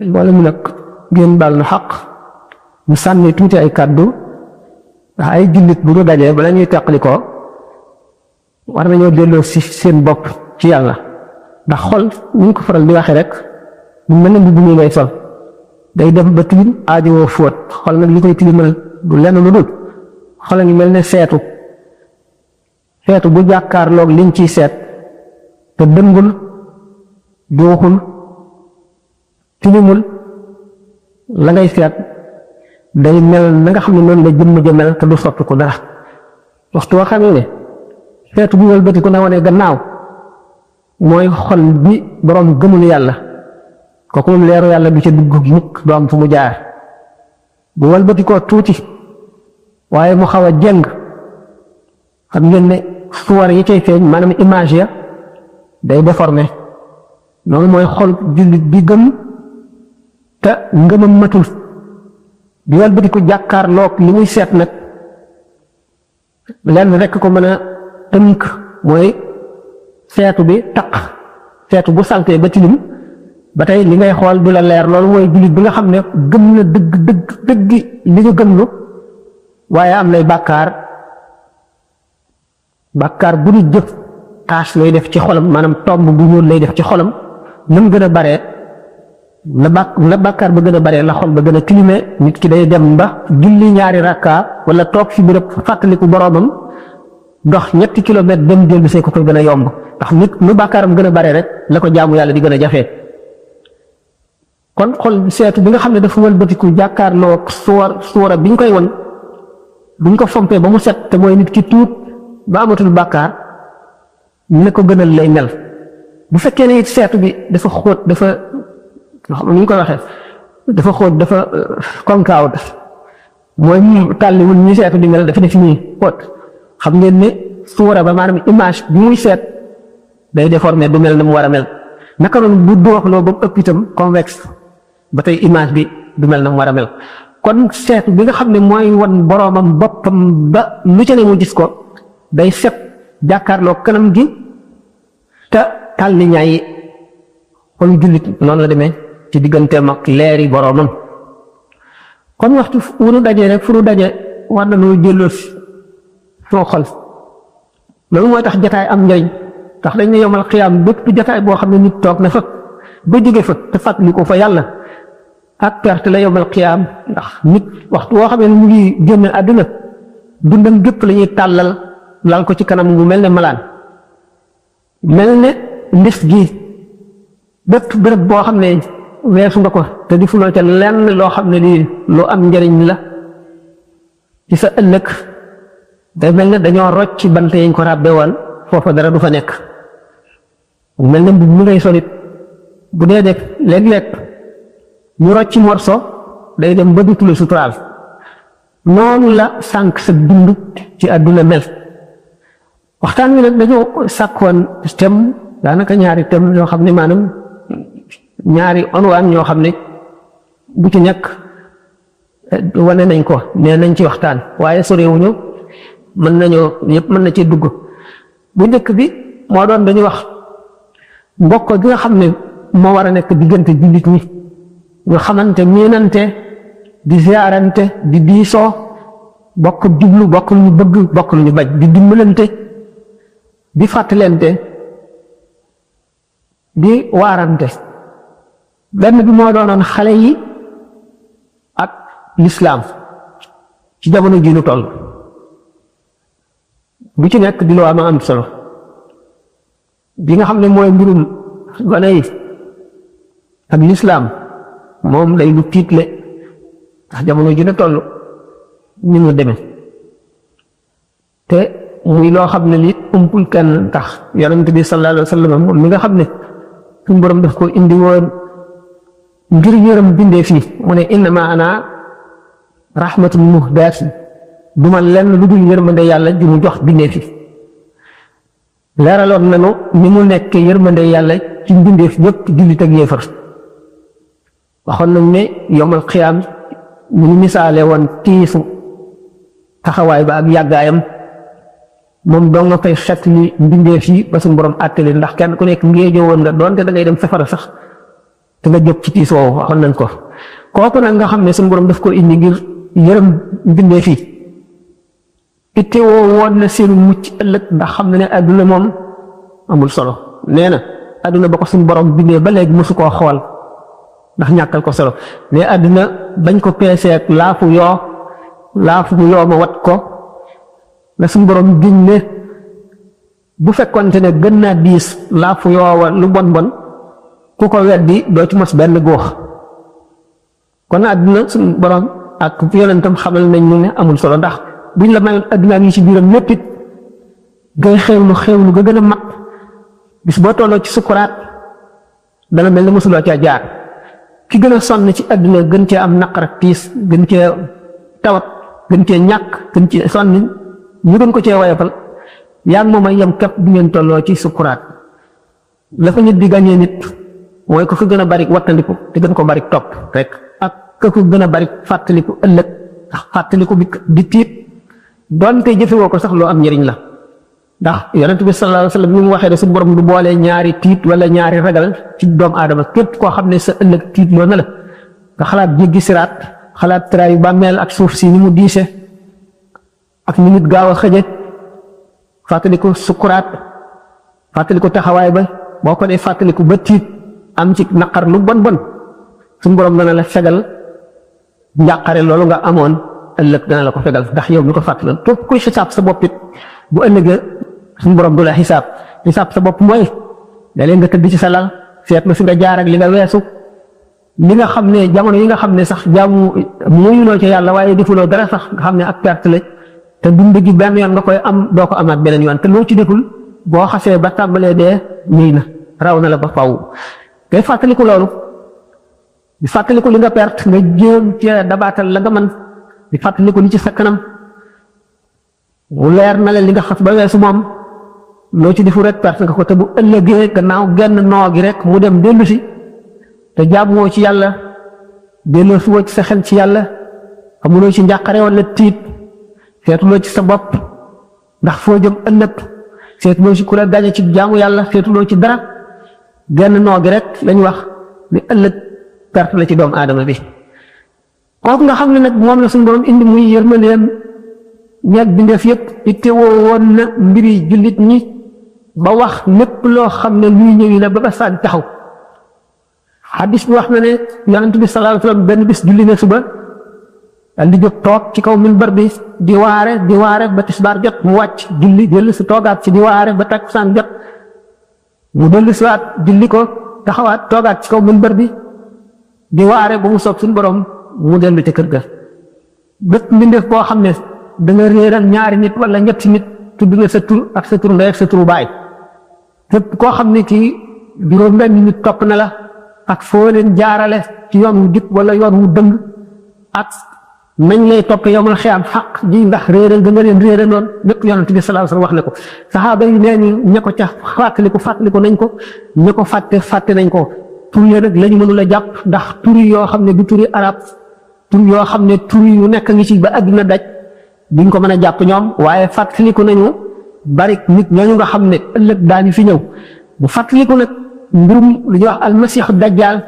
wala mu nag ngeen baal na xaq mu sànni tuuti ay kàddu ndax ay jullit bu ñu dajee bala ñuy teqali ko war nañoo delloo si seen bopp ci yàlla ndax xol ñu ko faral di waxee rek mu mel ne bu ñu ngay sol day dem ba tilim aajowoo fóot xol nag li koy tilimal du lenn lu dul xol a ngi mel ne seetu bu jàkkaarloog liñ ciy seet te dëngul dooxul tilimul la ngay seet day mel na nga xam ne noonu la jëmm ja mel te du soppi ko dara waxtu woo xamee ne seetu bu wëlbati ku na wane gannaaw mooy xol bi boroom gëmul yàlla kooku moom leeru yàlla du ca dugg mukk du am fu mu jaar bu wëlbati koo tuuti waaye mu xaw a jeng xam ngeen ne suwar yi cay feeñ maanaam image ya day déformé noonu mooy xol jullit bi gëm te ngëmam matul bi wëlbati ko jàkkaarloog li muy seet nag lenn rekk ko mën a tënk mooy seetu bi taq seetu bu saltee ba tilim ba tey li ngay xool du la leer loolu mooy jullit bi nga xam ne gëm na dëgg li ñu gëm lu waaye am lay bàkkaar bu ñu jëf taas lay def ci xolam maanaam tomb bu ñuul lay def ci xolam na mu gën a baree la bàkkaar ba gën a baree la xol ba gën a tilime nit ki day dem ba julli ñaari rakka wala toog fi béréb fàttaliku boroomam dox 3 kilomètres dem dellu see ko koy gën a yomb ndax nit lu bàkkaaram gën a bare rek la ko jaamu yàlla di gën a jafee kon xol seetu bi nga xam ne dafa wëlbatiku jàkkaarloo suura bi ñu koy won bu ñu ko fompee ba mu set te mooy nit ki tuut ba amatul bàkkaar ne ko gënal lay mel bu fekkee ne it seetu bi dafa xóot dafa xam ni ñu koy waxee dafa xóot dafa concave mooy tàlliwul ñi seetu di mel dafa def nii xóot xam ngeen ne suura ba maanaam image bi muy seet day déformé du mel na mu war a mel naka noonu bu dooxloo ba mu ëpp itam convexe ba tey image bi du mel na mu war a mel kon seetu bi nga xam ne mooy wan boroomam boppam ba lu ca ne mu gis ko day set jàkkaarloo kanam gi te tàlli ñaay yi kon jullit noonu la demee ci digganteem ak leeri boroomam kon waxtu wu nu dajee rek fu nu daje war na noo jëlloo soo xol loolu mooy tax jataay am njëriñ tax dañ ne yomal xiyaam bépp jataay boo xam ne nit toog na fa ba jóge fa te fàttali ko fa yàlla ak perte la yomal xiyaam ndax nit waxtu woo xam ne mu ngi génn àdduna dundam gépp la ñuy tàllal lal ko ci kanam mu mel ne malaan mel ne ndis gi bépp béréb boo xam ne weesu nga ko te di fuloo ca lenn loo xam ne lii lu am njëriñ la ci sa ëllëg day mel ne dañoo rocc ci bant yañ ko ràbbe woon foofa dara du fa nekk mel ne mu ngay solit bu dee def léeg-léeg ñu rocc ci morso day dem ba dutule suturaal noonu la sànq sa dund ci àdduna mel waxtaan wi nag dañoo sàkkoon thème daanaka ñaari thème yoo xam ne maanaam ñaari onwaan ñoo xam ne bu ci nekk wane nañ ko nee nañ ci waxtaan waaye sorewuñu mën nañoo yëpp mën na ci dugg bu njëkk bi moo doon dañuy wax mbokk gi nga xam ne moo war a nekk diggante jullit ñi ñu xamante miinante di ziarante di diisoo bokk jublu bokk lu ñu bëgg bokk lu ñu bañ di dimbalante di fàttalente di waarante benn bi moo doonoon xale yi ak lislaam ci jamono ji nu toll bu ci nekk di loo am solo bi nga xam ne mooy mbirum gone yi ak lislaam moom day lu tiitle ndax jamono ji nu toll ni mu demee te muy loo xam ne li umpul kenn tax yonent bi sallallahu alayhi wa sallam moom mi nga xam ne suñu borom daf ko indi woon ngir yërëm bindee fii mu ne innama ana rahmatun muhdaatun du ma lenn lu dul yërmande yàlla di mu jox bindee fi leeraloon nanu ni mu nekk yërmande yàlla ci mbindeef ñëpp jullit ak yéefar waxoon nañ ne yomal xiyaam ñu ngi misaale woon tiisu taxawaay ba ak yàggaayam moom doo nga fay xet li mbindeef yi ba suñu borom àttali ndax kenn ku nekk ngéejoo woon nga doonte da ngay dem safara sax te nga jóg ci tiis woowu waxoon nañ ko kooku nag nga xam ne suñu borom daf ko indi ngir yërëm mbindee fii itte woo woon na seenu mucc ëllëg ndax xam na ne adduna moom amul solo nee na adduna ba ko suñu borom bindee ba léegi mosu koo xool ndax ñàkkal ko solo ne adduna bañ ko peesee ak laafu yoo ma wat ko la suñu borom giñ ne bu fekkonte ne gën naa diis laafu yoowa lu bon bon ku ko weddi doo ci mos benn góox kon adduna suñu borom ak yonentam xamal nañ ne amul solo ndax buñ la mayoon adduna yi ci biiram lépp it ngay xewlu ga gën a mag bis boo tolloo ci sukuraat dana mel ne mosuloo caa jaar ki gën a sonn ci adduna gën cee am naqar ak tiis gën cee tawat gën cee ñàkk gën cee sonn ñu gën ko cee woyofal yaa ngi moom a yem képp du ngeen tolloo ci sukuraat la fa nit di gàññee nit mooy ko fa gën a bari wattandiku te gën ko bari topp rek ak ka ko gën a bari fàttaliku ëllëg ndax fàttaliku bi di tiit doonte jëfewoo ko sax loo am njëriñ la ndax yonent bi sallallahu alayhi wa sallam ni mu waxee ne su borom du boole ñaari tiit wala ñaari ragal ci doomu aadama képp koo xam ne sa ëllëg tiit loo na la nga xalaat jéggi siraat xalaat traayu bàmmeel ak suuf si ni mu diise ak ni nit gaaw a xëje fàttaliku sukuraat fàttaliku taxawaay ba boo ko dee fàttaliku ba tiit am ci naqar lu bon bon suñu borom dana la fegal njàqare loolu nga amoon ëllëg dana la ko fegal ndax yow mi ko fàttaloon képp kuy xisaab sa bopp it bu ëllëgee suñu borom du la xisaab sa bopp mooy da leen nga tëdd ci sa lal seet na fi nga jaar ak li nga weesu li nga xam ne jamono yi nga xam ne sax jaamu muyuloo ci yàlla waaye defuloo dara sax nga xam ne ak perte la te dund gi benn yoon nga koy am doo ko amaat beneen yoon te loo ci deful boo xasee ba tàmbalee dee ñëy na raw na la ba faw ngay fàttaliku loolu di fàttaliku li nga perte nga jéem cee dabaatal la nga mën di fàttaliku li ci sa kanam mu leer na leen li nga xas ba weesu moom loo ci defu rek perte nga ko te bu ëllëgee gannaaw genn noo gi rek mu dem dellu si te jaamuwoo ci yàlla delloo si woo ci sa xel ci yàlla amuloo ci njàqare wala tiit seetuloo ci sa bopp ndax foo jëm ëllëg seetuloo ci ku la gañe ci jaamu yàlla seetuloo ci dara genn noo gi rek lañ wax ni ëllëg perte la ci doomu aadama bi kooku nga xam ne nag moom la suñu borom indi muy yërmandeem ñeeg bindeef yëpp itte woo woon na mbiri jullit ñi ba wax lépp loo xam ne luy ñëwi la ba ba saan taxaw xadis bi wax na ne yonent bi sallallahu alayhi wa sallam benn bis julli na suba dal di jóg toog ci kaw minbar bi di waare ba tisbaar jot mu wàcc julli dellu si toogaat ci di waare ba takkusaan jot mu dellu si waat julli ko taxawaat toogaat ci kaw minbar bi di waare ba mu soob suñu borom mu dellu ca kër ga bépp mbindeef boo xam ne da nga réeral ñaari nit wala ñetti nit tudd nga sa tur ak sa tur ndey ak sa turu baay képp koo xam ne kii juróom benn nit topp na la ak foo leen jaarale ci yoon wu jub wala yoon wu dëng ak nañ lay topp yow mal xiyaam xaq ji ndax réeral ga nga leen réeral noonu lépp yonent bi sallallahu alayhi wasallam wax ne ko saxaaba yi nee ni ña ko ca fàttaliku nañ ko ña ko fàtte nañ ko tur yi nag lañu mënul a jàpp ndax turi yoo xam ne du turi arab tur yoo xam ne turi yu nekk ngi ci ba àdduna daj duñ ko mën a jàpp ñoom waaye fàttaliku nañu bari nit ñooñu nga xam ne ëllëg daañu fi ñëw bu fàttaliku nag mbirum lu ñuy wax almasiixu dajjaal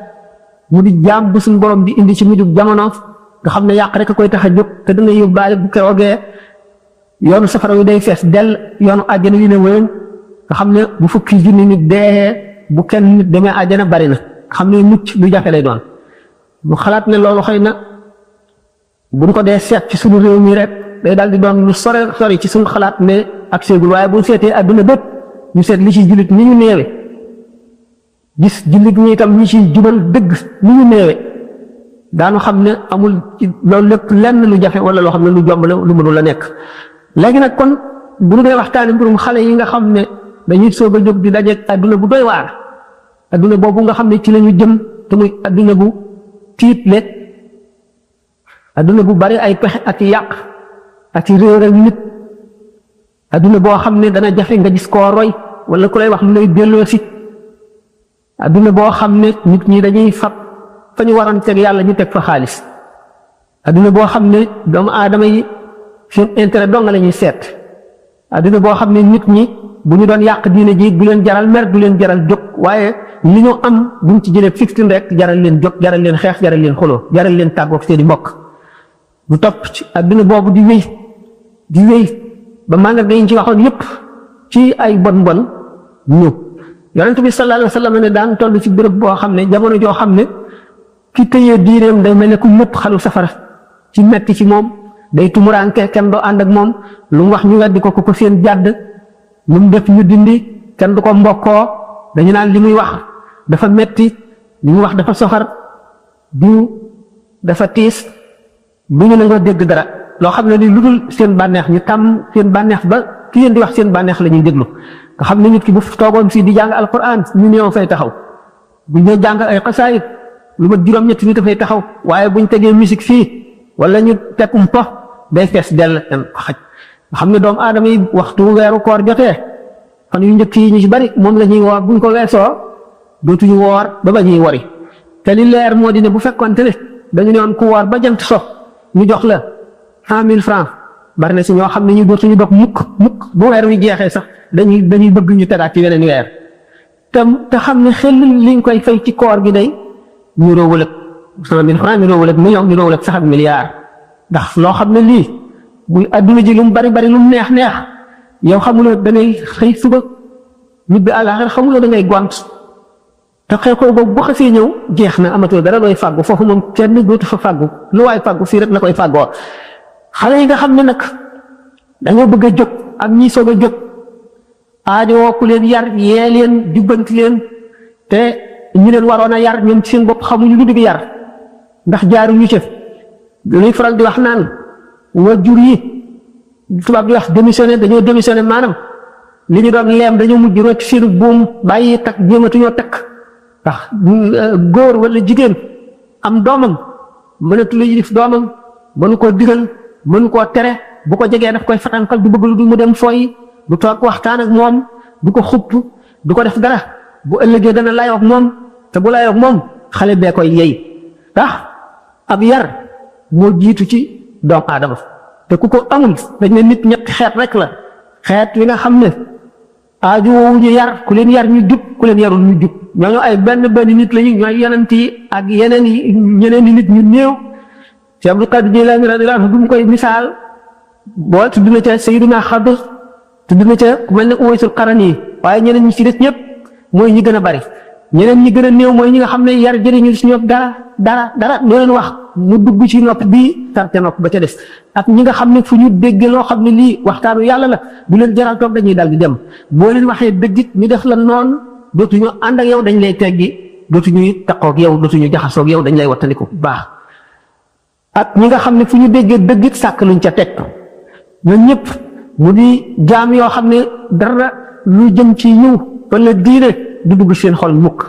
mu di jaam bu suñu borom di indi ci mujjug jamono nga xam ne yàq rek a koy tax a jóg te dana yóbbaale bu keroogee yoonu safara wi day fees dell yoonu àjjana wi ne wéyoon nga xam ne bu fukki junni nit dee bu kenn nit demee àjjana bari na nga xam ne mucc lu jafe lay doon mu xalaat ne loolu xëy na buñ ko dee seet ci suñu réew mi rek day daal di doon lu sori ci suñu xalaat ne ak seegul waaye bu seetee adduna bépp ñu seet li ci jullit ni ñu néewe gis jullit ñi itam ñi ci jubal dëgg ni ñu néewe daanu xam ne amul ci loolu lépp lenn lu jafe wala loo xam ne lu jomb la lu mënul la nekk léegi nag kon bu ñu dee waxtaane mbirum xale yi nga xam ne dañuy soog a jóg di dajeeg adduna bu doy waar adduna boobu nga xam ne ci la ñu jëm te muy adduna bu tiitle adduna bu bari ay pexe ak yàq ak réeral nit adduna boo xam ne dana jafe nga gis koo roy wala ku lay wax lu lay delloo si adduna boo xam ne nit ñi dañuy fab fa ñu waroon teg yàlla ñu teg fa xaalis adduna boo xam ne doomu aadama yi seen intérêt dong la ñuy seet adduna boo xam ne nit ñi bu ñu doon yàq diine ji du leen jaral mer du leen jaral jóg waaye li ñu am buñ ci jëlee 15 rek jaral leen jóg jaral leen xeex jaral leen xuloo jaral leen tàggoog seeni mbokk bu topp ci adduna boobu di wéy ba màndarga yi ñu ci waxoon yépp ci ay bon ñu yonent bi sallallahu alayhi wa sallam ne daan toll ci béréb boo xam ne jamono joo xam ne ki tëyee diineem day mel ne ku lépp xalu safara ci metti ci moom day tumuraanke kenn doo ànd ak moom lu mu wax ñu weddi ko ko seen jàdd lu mu def ñu dindi kenn du ko mbokkoo dañu naan li muy wax dafa metti li muy wax dafa soxar du dafa tiis bu ñu nangoo dégg dara loo xam ne ni lu dul seen bànneex ñu tàmm seen bànneex ba ki leen di wax seen bànneex la ñuy déglu nga xam ne nit ki bu toogoon fii di jàng alquran ñu néew fay taxaw bu ñu jàng ay xasaayit lu ma juróom-ñetti nit dafay taxaw waaye buñ tegee musique fii wala ñu tekkum po day fees dell kenn ko xaj nga xam ne doomu aadama yi waxtu weeru koor jotee fan yu njëkk yi ñu ci bari moom la ñuy woor buñ ko weesoo dootuñu woor ba ñuy wori te li leer moo di ne bu fekkoonte ne dañu ne woon ku woor ba jant so ñu jox la 100 000 francs bari na si ñoo xam ne ñu dootuñu dog mukk bu weer wi jeexee sax dañuy bëgg ñu tegaat ci weneen weer te xam ne xel liñ koy fay ci koor gi day ñu roowul ak 100 000 francs ñu roowul ak million ñu roowul ak sax ak milliard ndax loo xam ne lii muy adduna ji lu mu bari lu mu neex yow xamuloo da ngay xëy suba ñibbi àllaaxira xamuloo da ngay gont te xew ko boobu bu xasee ñëw jeex na amatoo dara looy fàggu foofu moom kenn dootu fa fàggu lu waay fàggu fii rek la koy fàggoo xale yi nga xam ne nag dañoo bëgg a jóg ak ñi soog a jóg aajowoo ku leen yar yee leen jubbanti leen te ñu leen waroon a yar ñoom ci seen bopp xamuñu lu dëgg yar ndax jaaruñu ci luy faral di wax naan wajur yi tubaab di wax dañoo démissionné maanaam li ñu doon leem dañoo mujj rocc seen buum bàyyi takk jéematuñoo takk ndax góor wala jigéen am doomam mënatu la yilif doomam mënu koo digal mënu koo tere bu ko jegee daf koy fatankal du bëgg lu du mu dem fooyi du toog waxtaan ak moom du ko xupp du ko def dara bu ëllëgee dana layoo ak moom te bu layoo ak moom xale bee koy yey tax ab yar moo jiitu ci doomu aadama te ku ko amul dañ ne nit ñetti xeet rek la xeet wi nga xam ne aaju woowu ñu yar ku leen yar ñu jub ku leen yarul ñu jub ñooñu ay benn nit lañu ñooy yonent yi ak ñeneen i nit ñu néew ci Abdul Qadir Jilaani radiyallaahu anhu bu mu koy misaal boo tudd na ca Sayyiduna Xadir tudd na ca ku mel ne Uwaysul Qarani waaye ñeneen ñi ci des ñëpp mooy ñi gën a bari ñeneen ñi gën a néew mooy ñi nga xam ne yar jëriñu si ñoom dara loo leen wax mu dugg ci nopp bii tarte nopp ba ca des ak ñi nga xam ne fu ñu dégg loo xam ne lii waxtaanu yàlla la du leen jaral toog dañuy dal di dem boo leen waxee dëggit ñu def la noonu dootuñu ànd ak yow dañ lay teggi dootuñu taqoog yow dootuñu jaxasoog yow dañ lay wattandiku bu baax ak ñi nga xam ne fu ñu déggee dëggit sàkk luñ ca teg ñun ñëpp mu di jaam yoo xam ne dara lu jëm ci yiw wala diine du dugg seen xol mukk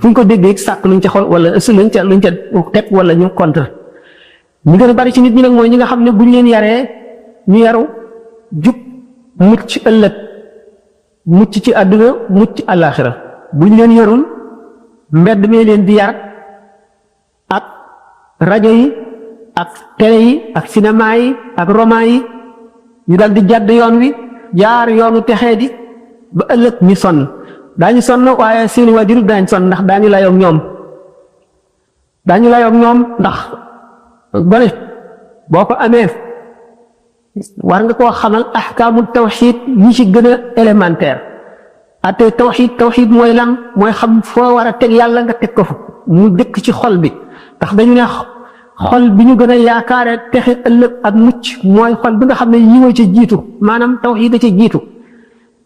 fu ñu ko déggee sàkk luñ ca xol wala ëssi luñ ca teg wala ñu contre ñu gën a bari ci nit ñi nag mooy ñi nga xam ne buñ leen yaree ñu yaru jub mucc ëllëg mucc ci àdduna mucc àllaaxira buñ leen yarul mbedd mee leen di yar ak rajo yi ak télé yi ak cinéma yi ak roman yi ñu dal di jàdd yoon wi jaar yoonu texee di ba ëllëg ñu sonn daañu sonn waaye seeni waajur daañu sonn ndax daañu layoog ñoom ndax gone boo ko amee war nga koo xamal ahkaamul tawxiid yi ci gën a élémentaire ate tawxiid mooy lan mooy xam foo war a teg yàlla nga teg ko fa mu dëkk ci xol bi ndax dañu ne xol bi ñu gën a yaakaare texe ëllëg ak mucc mooy xol bi nga xam ne yiwa ca jiitu maanaam tawxiid a ca jiitu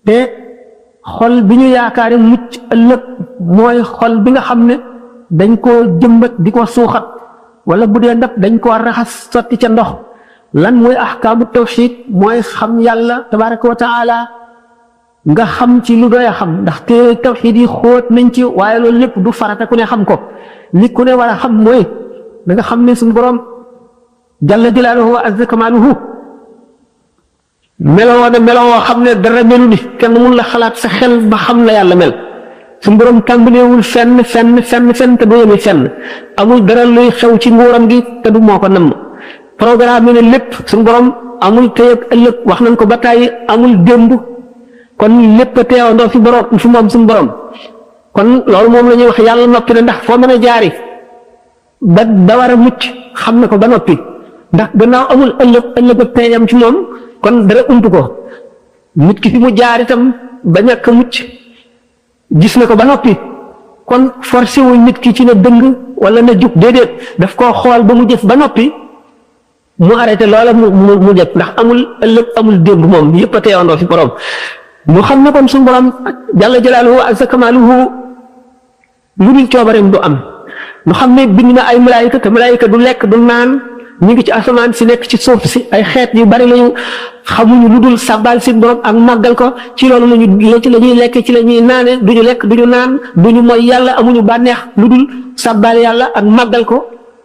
te xol bi ñu yaakaare mucc ëllëg mooy xol bi nga xam ne dañ koo jëmbat di ko suuxat wala bu dee ndab dañ koo raxas sotti ca ndox lan mooy ahkaamu tawxiid mooy xam yàlla tabaraka wa taala nga xam ci lu doy a xam ndax te tawxiid yi xóot nañ ci waaye loolu lépp du farata ku ne xam ko li ku ne war a xam mooy da nga xam ne suñu borom jalla jalaaluhu wa azza kamaaluhu meloo na meloo xam ne dara melu ni kenn mun la xalaat sa xel ba xam la yàlla mel suñu borom tàmbaleewul fenn te du yemi fenn amul dara luy xew ci nguuram gi te du moo ko namm programme ne lépp suñu borom amul tey ak ëllëg wax nañ ko ba tàyyi amul démb kon lépp a teewandoo fi borom fi moom suñu borom kon loolu moom la ñuy wax yàlla noppi na ndax foo mën a jaari ba war a mucc xam na ko ba noppi ndax gannaaw amul ëllëg ak peeñam ci moom kon dara ump ko nit ki fi mu jaar itam ba ñàkk mucc gis na ko ba noppi kon forcé wu nit ki ci na dëng wala na jub déedéet daf koo xool ba mu jëf ba noppi mu arrêté loola mu jëf ndax amul ëllëg amul démb moom yëpp a teewandoo fi borom mu xam ne kon suñu borom jalla jalaaluhu azza kamaaluhu lu dul coobareem du am mu xam ne bind na ay malaayika te malaayika du lekk du naan ñu ngi ci asamaan si nekk ci suuf si ay xeet yu bari lañu xamuñu lu dul sàbbaal seen borom ak màggal ko ci loolu ci la ñuy lekk ci la ñuy naane duñu lekk duñu naan duñu mooy yàlla amuñu bànneex lu dul sàbbaal yàlla ak màggal ko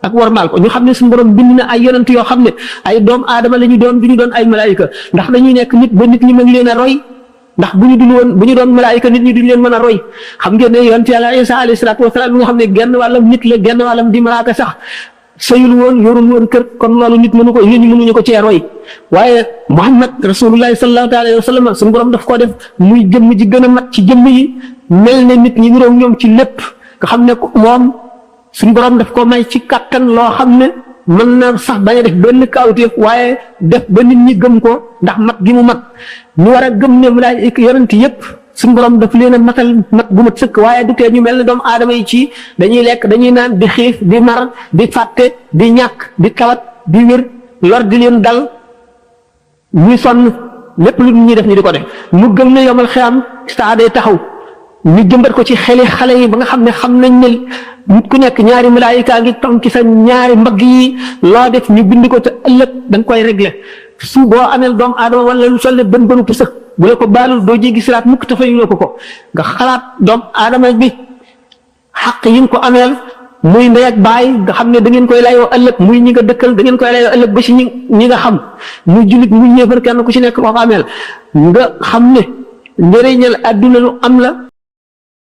ak warmaal ko ñu xam ne suñu borom bind na ay yonent yoo xam ne ay doom aadama la ñu doon duñu doon ay malaayika ndax dañuy nekk nit ba nit ñi mën leen a roy ndax bu ñu doon malaayika nit ñi duñ leen mën a roy xam ngeen ne yonent yàlla Isa alayhi salaatu wasalaam mi nga xam ne genn wàllam nit la genn wàllam di malaaka sax sëyul woon yorul woon kër kon loolu nit mënu ko nit ñi mënuñu ko cee roy waaye Muhammad rasulullahi sallallahu alayhi wa sallam suñu borom daf koo def muy jëmm ji gën a mat ci jëmm yi mel ne nit ñi niroog ñoom ci lépp nga xam ne moom suñu borom daf ko may ci kattan loo xam ne mën na sax bañ a def benn kawteef waaye def ba nit ñi gëm ko ndax mat gi mu mat ñu war a gëm ne malaayika yonent yépp suñu borom daf leen a matal mat gu mat sëkk waaye du tee ñu mel ne doomu aadama yi ci dañuy lekk dañuy naan di xiif di mar di fàtte di ñàkk di tawat di wér lor di leen dal ñuy sonn lépp lu ñuy def ñu di ko def mu gëm ne yomal xiyam saa day taxaw ñu jëmbat ko ci xeli xale yi ba nga xam ne xam nañ ne nit ku nekk ñaari malaayika ngi tom ci sa ñaari mbagg yi loo def ñu bind ko te ëllëg da nga koy régler su boo ameel doomu aadama wala lu sol ne bën bënu pusa bu la ko baalul doo jéggi siraat mukk te fayuloo ko nga xalaat doomu aadama bi xaq yi nga ko ameel muy ndey ak baay nga xam ne da ngeen koy layoo ëllëg muy ñi nga dëkkal da ngeen koy layoo ëllëg ba ci ñi nga xam muy jullit muy ñéefar kenn ku ci nekk koo ko ameel nga xam ne njëriñal adduna lu am la